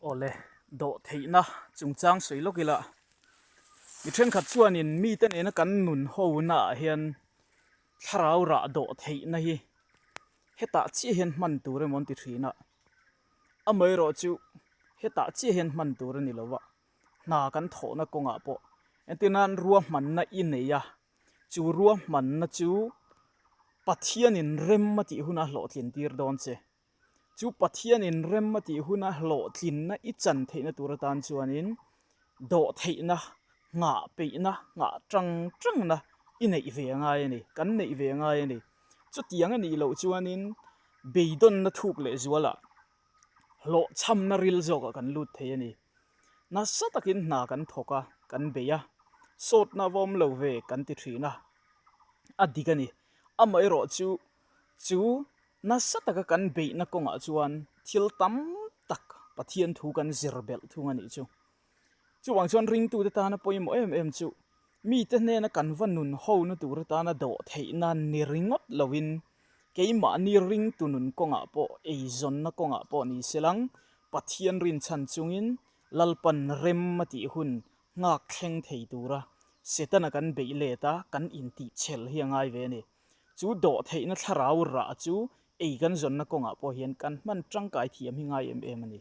Awle, dawhtheihna chungchang sawi lawk ila, mi thenkhat chuanin mite nena kan nun hona ah hian thlarau rah dawhtheihna hi hetah chiah hian hman tur emaw an ti thin a, amaherawhchu hetah chiah hian hman tur a ni lo va, hna kan thawhna kawngah pawh entir nan ruahmanna i nei a, chu ruahmanna chu Pathianin rem a tih huna hlawhtlin tir dawn che. Chu Pathianin rem a tih huna hlawhtlinna i chan theihna tur atan chuanin dawhtheihna, nghah peihna, nghah tang tangna i neih ve a ngai a ni, kan neih ve a ngai a ni. Chutiang a nih loh chuanin beidawnna thuk leh zualah hlawhchhamna ril zawkah kan lut thei a ni. Nasa takin hna kan thawk a, kan bei a, sawtna va awm lo ve kan ti thin a, a dik a ni. Amaherawhchu chu Nasa taka kan beihna kawngah chuan thil tam tak Pathian thu kan zir belh thung a nih chu. Chuvang chuan ringtute tana pawimawh em em chu mite hnena kan va nun hona tur atana dawh theihna ni ringawt loin keimahni ringtu nun kawngah pawh eizawnna kawngah pawh ni se lang Pathian rinchhan chungin Lalpan rem a tih hun nghak thleng thei tura Setana kan beih let a kan intihchhel hi a ngai ve a ni. Chu dawhtheihna thlarau rah chu ei kan zawnna kawngah pawh hian kan hman tangkai thiam hi ngai em em a ni.